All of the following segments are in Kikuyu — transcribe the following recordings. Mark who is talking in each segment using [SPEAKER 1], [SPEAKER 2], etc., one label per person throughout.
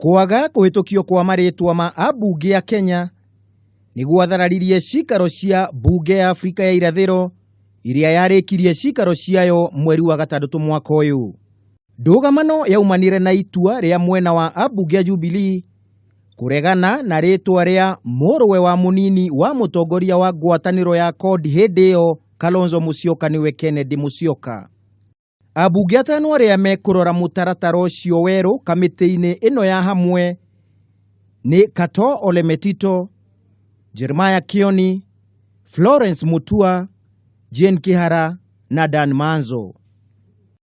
[SPEAKER 1] Kwaga kũhĩtũkio kwa marĩtwa ma ambunge a Kenya nĩ gwathararirie cikaro cia mbunge ya Afrika ya Irathĩro ĩrĩa yarĩkirie cikaro ciayo mweri wa gatandatũ mwaka ũyũ. Ndũgamano yaumanire na itua rĩa mwena wa ambunge a Jubilee kũregana na rĩtwa rĩa mũrũwe wa mũnini wa mũtongoria wa ngwatanĩro ya CORD hĩndĩ ĩyo Kalonzo Musyoka nĩwe Kennedy Musyoka. Ambunge atano arĩa mekũrora mũtaratara ũcio werũ kamĩtĩ-inĩ ĩno ya hamwe nĩ Kato Ole Metito, Jeremiah Kioni, Florence Mutua, Jane Kihara na Dan Manzo.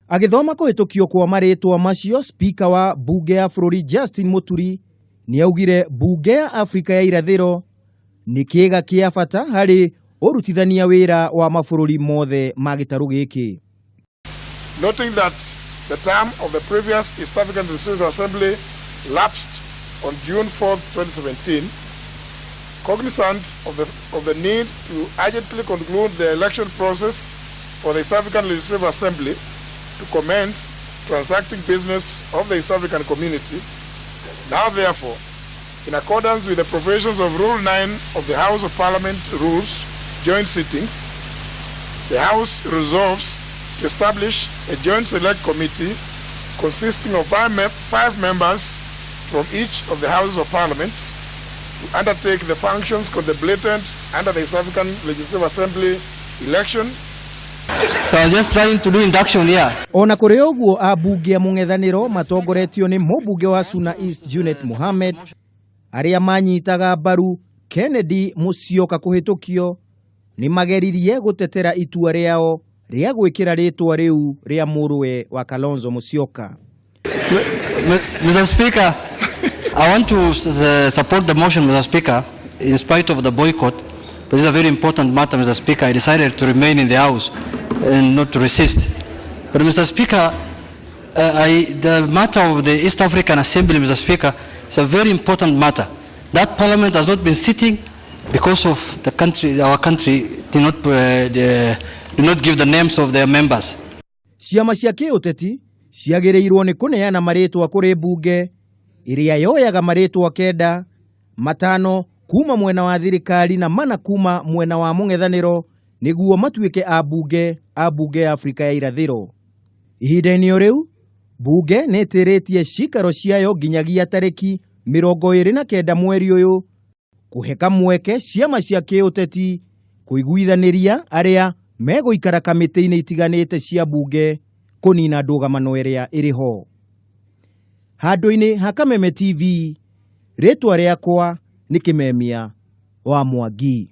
[SPEAKER 1] Agĩthoma kũhĩtũkio kwa marĩtwa macio, spika wa mbunge ya bũrũri Justin Muturi nĩ augire mbunge ya Afrika ya Irathĩro nĩ kĩĩga kĩa bata harĩ ũrutithania wĩra wa mabũrũri mothe ma gĩtarũ gĩkĩ.
[SPEAKER 2] Noting that the term of the previous East African Legislative Assembly lapsed on June 4, 2017, cognizant of the need to urgently conclude the election process for the East African Legislative Assembly to commence transacting business of the East African community, now therefore, in accordance with the provisions of Rule 9 of the House of Parliament Rules, Joint Sittings, the House resolves to establish a joint select committee consisting of five members from each of the Houses of Parliament to undertake the functions contemplated under the East African Legislative Assembly election.
[SPEAKER 3] So I was just trying to do induction here.
[SPEAKER 1] Ona kũrĩ ũguo, ambunge a mũng'ethanĩro matongoretio nĩ mũmbunge wa Suna East Junet Mohamed arĩa manyitaga mbaru Kennedy Musyoka kũhĩtũkio nĩ mageririe gũtetera itua rĩao rĩa gwĩkĩra rĩtwa rĩu rĩa mũrũwe wa Kalonzo Musyoka.
[SPEAKER 3] Mr. Speaker, I want to support the motion, Mr. Speaker, in spite of the boycott. But this is a very important matter, Mr. Speaker. I decided to remain in the House and not to resist. But, Mr. Speaker, the matter of the East African Assembly, Mr. Speaker, is a very important matter. That parliament has not been sitting because of the country, our country did not give the names of their members.
[SPEAKER 1] Ciama cia kĩũteti ciagĩrĩirwo nĩ kũneana marĩtwa kũrĩ mbunge ĩrĩa yoyaga marĩtwa kenda, matano kuma mwena wa thirikari na mana kuma mwena wa mũng'ethanĩro nĩguo matuĩke ambunge a mbunge ya Afrika ya Irathĩro. Ihinda-inĩ o rĩu, mbunge nĩ ĩtĩrĩtie cikaro ciayo nginyagia tarĩki 29 mweri ũyũ kũhe kamweke ciama cia kĩũteti kũiguithanĩria arĩa megũikara kamĩtĩ-inĩ itiganĩte cia mbunge kũnina ndũgamano ĩrĩa ĩrĩ ho. Handũ-inĩ ha Kameme TV, rĩtwa rĩakwa nĩ Kĩmemia wa Mwangi.